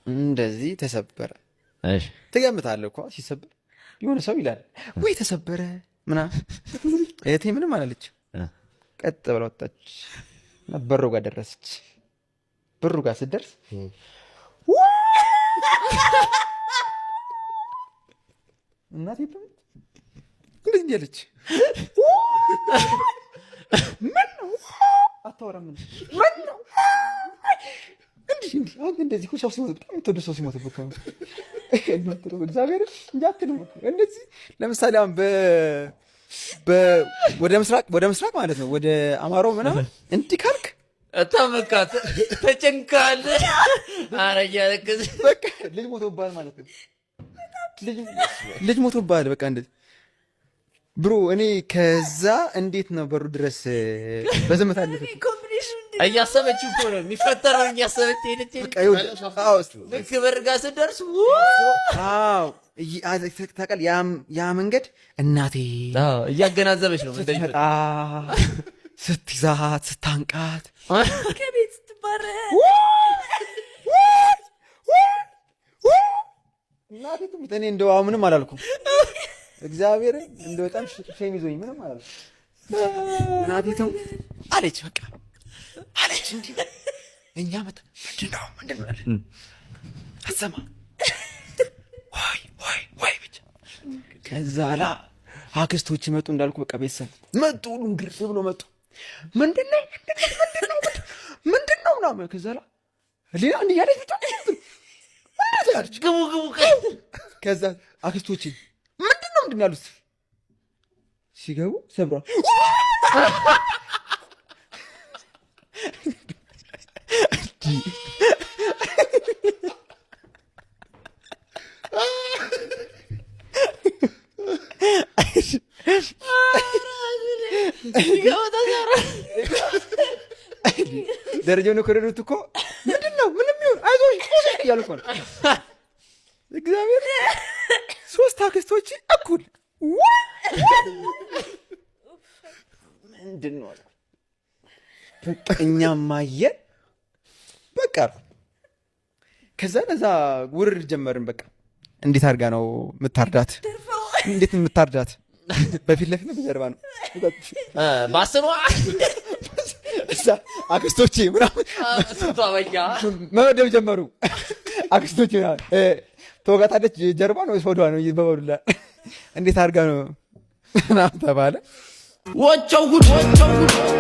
እንደዚህ ተሰበረ። እሺ። ትገምታለህ እኮ፣ ሲሰበር የሆነ ሰው ይላል ወይ ተሰበረ ምናምን። እህቴ ምንም አላለች። ቀጥ ብላ ወጣች እና በሩ ጋር ደረሰች። በሩ ጋር ስትደርስ እናቴ እንደዚህ እንዲህ አለች። ምን ነው አታወራም? ምን ነው እንዲህ እንዲህ አሁን እንደዚህ እኮ ሰው ሲሞት፣ በጣም የምትወደው ሰው ሲሞትብህ እኮ ነው። እግዚአብሔር እንጂ አትልም እኮ እንደዚህ። ለምሳሌ አሁን በ ወደ ምስራቅ ማለት ነው፣ ወደ አማራው ምናምን እንዲህ ካልክ በቃ ተጨንቃል። ኧረ እያለቀስክ በቃ ልጅ ሞቶብሃል ማለት ነው። ልጅ ሞቶብሃል። በቃ እንደዚህ bro፣ እኔ ከዛ እንዴት ነው በሩ ድረስ በዝምታ አለፈች። Combination። እያሰበችው እኮ ነው፣ የሚፈጠረውን እያሰበች ሄደች። በቃ ይኸውልህ፣ አዎ፣ ልክ በር ጋር ስትደርስ አዎ፣ ታውቃለህ፣ ያ መንገድ እናቴ እያገናዘበች ነው። ስትመጣ፣ ስትይዛት፣ ስታንቃት ከቤት ስትባረር እናቴ ትሙት እኔ እንደው አሁን ምንም አላልኩም። እግዚአብሔር እንደው በጣም shame ይዞኝ ምንም አላልኩም። እናቴ ትሙት አለች፣ በቃ አለች እንዲህ። እኛ መጣ፣ ምንድን ነው ምንድን ነው አለ። አትሰማ፣ ዋይ ዋይ ዋይ ብቻ። ከዛ ላ አክስቶች መጡ፣ እንዳልኩ በቃ ቤተሰብ መጡ፣ ሁሉም ግር ብሎ መጡ። ምንድን ነው ምንድን ነው ምንድን ነው ምንድን ነው ምናምን። ከዛ ላ ሌላ እንዲህ እያለች ብቻ እንዴት ያለች ግቡ ግቡ። ከዛ አክስቶቼ ምንድን ነው ምንድን ነው ያሉት፣ ሲገቡ ሰብሯል። ሲገቡ ተሰራ። ደረጃውን የከረዱት እኮ ምንድን ነው ምንም ይሁን አይዞሽ አይዞሽ እያሉ እኮ ነው። እግዚአብሔር ሶስት አክስቶች እኩል ምንድን ነው አልኩኝ። በቃ እኛም አየን፣ በቃ ከዛ ለዛ ውርር ጀመርን። በቃ እንዴት አድርጋ ነው የምታርዳት? እንዴት የምታርዳት? በፊት ለፊት ነው በጀርባ ነው? ባስኗ። እዛ አክስቶቼ ምናምን ስንቷ በያ መመደብ ጀመሩ። አክስቶቼ ምናምን ተወጋታለች፣ ጀርባ ነው ወይስ ሆዷ ነው ይበበሉላ፣ እንዴት አድርጋ ነው ምናምን ተባለ። ወቸው ጉድ ወቸው ጉድ።